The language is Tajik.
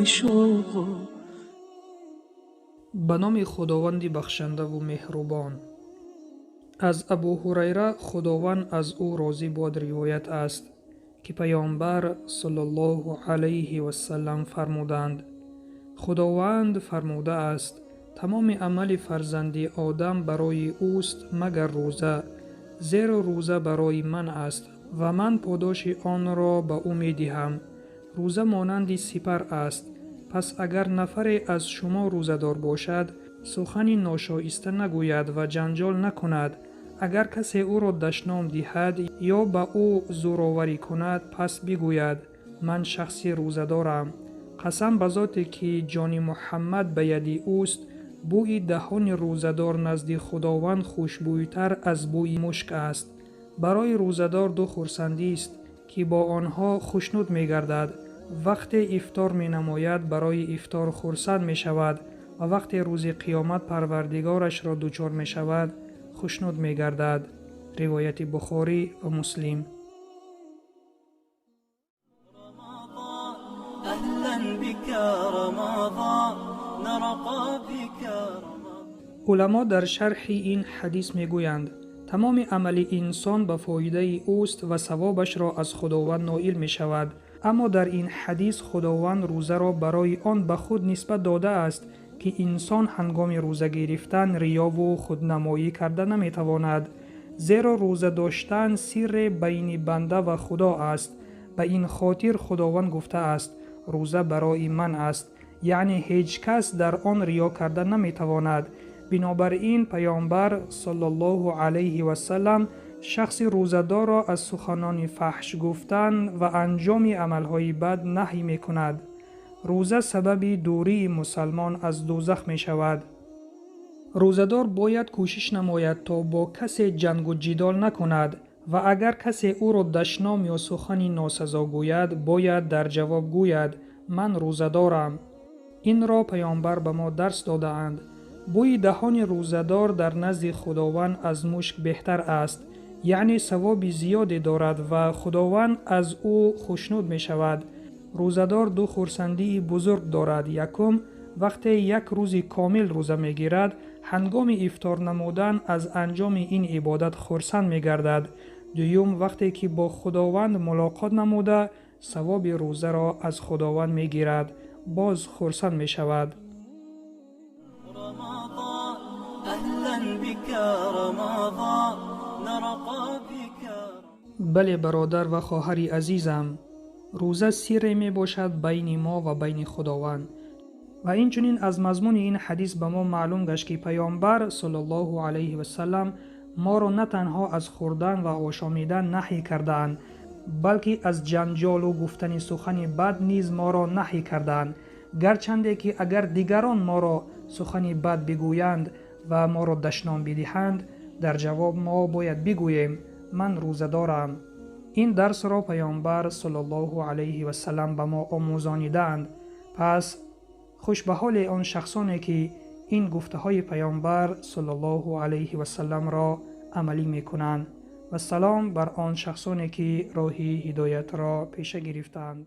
шавқу. Ба номи Худованди бахшандаву меҳрубон. Аз Абу Ҳурайра, Худованд аз ӯ розӣ бод, ривоят аст, ки Паёмбар саллаллоҳу алайҳи васаллам фармуданд: Худованд фармудааст: тамоми амали фарзанди Одам барои ӯст, магар рӯза, зеро рӯза барои ман аст ва ман подоши онро ба ӯ медиҳам. Рӯза монанди сипар аст. Пас агар нафаре аз шумо рӯзадор бошад, сухани ношоиста нагӯяд ва ҷанҷол накунад. Агар касе ӯро дашном диҳад ё ба ӯ зӯроварӣ кунад, пас бигӯяд: ман шахси рӯзадорам. Қасам ба зоте, ки ҷони Муҳаммад ба яди ӯст, бӯи даҳони рӯзадор назди Худованд хушбӯйтар аз бӯи мушк аст. Барои рӯзадор ду хурсандист, ки бо онҳо хушнуд мегардад. Вақте ифтор менамояд, барои ифтор хурсанд мешавад ва вақте рӯзи қиёмат Парвардигорашро дучор мешавад, хушнуд мегардад. Ривояти Бухорӣ ва Муслим. Уламо дар шарҳи ин ҳадис мегӯянд: тамоми амали инсон ба фоидаи ӯст ва савобашро аз Худованд ноил мешавад. Аммо дар ин ҳадис Худованд рӯзаро барои он ба худ нисбат додааст, ки инсон ҳангоми рӯза гирифтан риёву худнамоӣ карда наметавонад, зеро рӯза доштан сирре байни банда ва Худо аст. Ба ин хотир Худованд гуфтааст: рӯза барои ман аст, яъне ҳеҷ кас дар он риё карда наметавонад. Бинобар ин Паёмбар саллаллоҳу алайҳи васаллам шахси рӯзадорро аз суханони фаҳш гуфтан ва анҷоми амалҳои бад наҳй мекунад. Рӯза сабаби дурии мусалмон аз дӯзах мешавад. Рӯзадор бояд кӯшиш намояд, то бо касе ҷангу ҷидол накунад ва агар касе ӯро дашном ё сухани носазо гӯяд, бояд дар ҷавоб гӯяд: ман рӯзадорам. Инро Паёмбар ба мо дарс додаанд. Бӯи даҳони рӯзадор дар назди Худованд аз мушк беҳтар аст, яъне савоби зиёде дорад ва Худованд аз ӯ хушнуд мешавад. Рӯзадор ду хурсандии бузург дорад. Якум, вақте як рӯзи комил рӯза мегирад, ҳангоми ифтор намудан аз анҷоми ин ибодат хурсанд мегардад. Дуюм, вақте ки бо Худованд мулоқот намуда, савоби рӯзаро аз Худованд мегирад, боз хурсанд мешавад. Бале, бародар ва хоҳари азизам, рӯза сирре мебошад байни мо ва байни Худованд. Ва инчунин аз мазмуни ин ҳадис ба мо маълум гашт, ки Паёмбар саллаллоҳу алайҳи васаллам моро на танҳо аз хӯрдан ва ошомидан наҳй кардаанд, балки аз ҷанҷолу гуфтани сухани бад низ моро наҳй кардаанд. Гарчанде ки агар дигарон моро сухани бад бигӯянд ва моро дашном бидиҳанд, дар ҷавоб мо бояд бигӯем: ман рӯзадорам. Ин дарсро Паёмбар саллаллоҳу алайҳи васаллам ба мо омӯзонидаанд. Пас хуш ба ҳоли он шахсоне, ки ин гуфтаҳои Паёмбар саллаллоҳу алайҳи васалламро амалӣ мекунанд ва салом бар он шахсоне, ки роҳи ҳидоятро пеша гирифтаанд.